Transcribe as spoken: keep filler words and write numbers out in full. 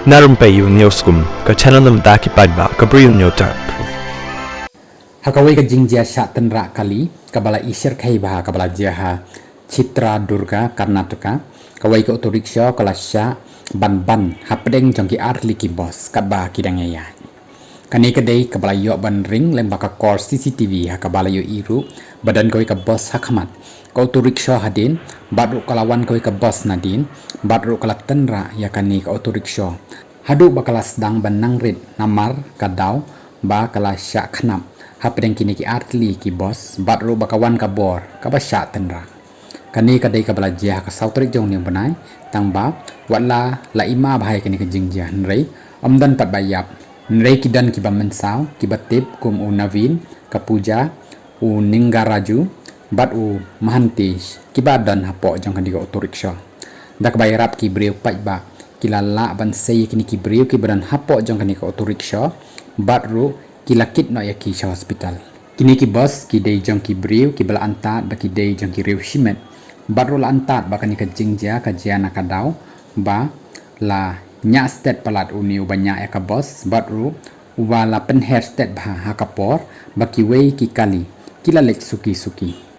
Na rympei ïa u News Kum, ka channel na bynta ki paidbah ka Bri u Hynñiewtrep. Ha kawei ka jingjia shah tynrah kali kaba la isyrkhei bha kaba la jia ha Chitradurga, Karnataka, kawei ka auto rickshaw ka la shah ban ban hapdeng jong ki artylli ki bus katba ki dang ïaid. Kane ka dei kaba la ïoh ban ring lyngba ka kor C C T V ha kaba la ïohi ruh ba don kawei ka bus ha khmat ka auto rickshaw hadien, bad ruh ka la wan kawei ka bus nadien, bad ruh ka la tynrah ïa kane ka auto rickshaw haduh ba ka la sdang ban nang rit namar ka daw ba ka la shah khnap hapdeng kine ki artylli ki bus, bad ruh ba ka wan ka bor kaba shah tynrah. Kane ka dei kaba la jia ha ka saw tarik jong une u bnai, tang ba wat la la ima bha ïa kane ka jingjia hynrei ym don pat ba ïap. Hynrei ki don kiba mynsaw kiba tip kum u Naveen, ka Pooja, u Ningaraju bad u Mahantesh kiba don hapoh jong kane ka auto rickshaw. Da kaba ïarap ki briew paidbah ki la lah ban sei ïa kine ki briew kiba don hapoh jong kane ka auto rickshaw, bad ruh ki la kit noh ïa ki sha hospital. Kine ki bus ki dei jong ki briew kiba la antad ba ki dei jong ki riew shimet, bad ruh la antad ba kane ka jingjia ka jia na ka daw ba la ñiah stet palat une uba ñiah ïa ka bus, bad ruh uba la pynher stet bha ha ka por ba kiwei ki kali ki la leit suki suki.